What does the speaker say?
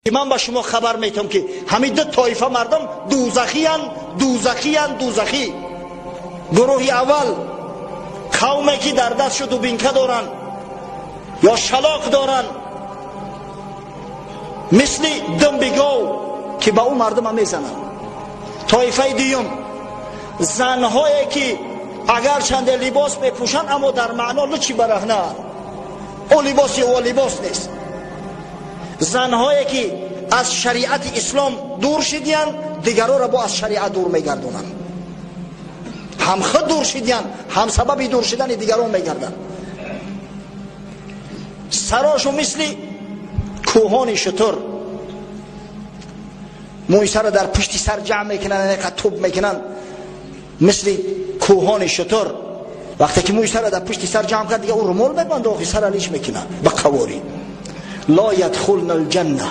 Ки ман ба шумо хабар метам, ки ҳамин ду тоифа мардум дӯзахиянд, дӯзахиянд, дӯзахӣ. Гурӯҳи аввал қавме ки дар дастшу дубинка доранд ё шалоқ доранд, мисли думби гов, ки ба ӯ мардума мезананд. Тоифаи дуюм занҳое ки агарчанде либос мепӯшанд, аммо дар маъно лучи бараҳнаанд, ӯ либоси ӯ либос нест. Занҳое ки аз шариати ислом дур шидиянд, дигарора бо аз шариат дур мегардонанд. Ҳам худ дур шидиянд, ҳам сабаби дур шидани дигарон мегарданд. Сарошу мисли кӯҳони шутур, мӯи сара дар пушти сар ҷамъ мекунанд, қа туб мекунанд, мисли кӯҳони шутур. Вақте ки мӯи сара дар пушти сар ҷамъ кард, дига ӯ румол мебанда, охи сара лиш мекунад ба қаворӣ. Ла ядхулна алҷанна.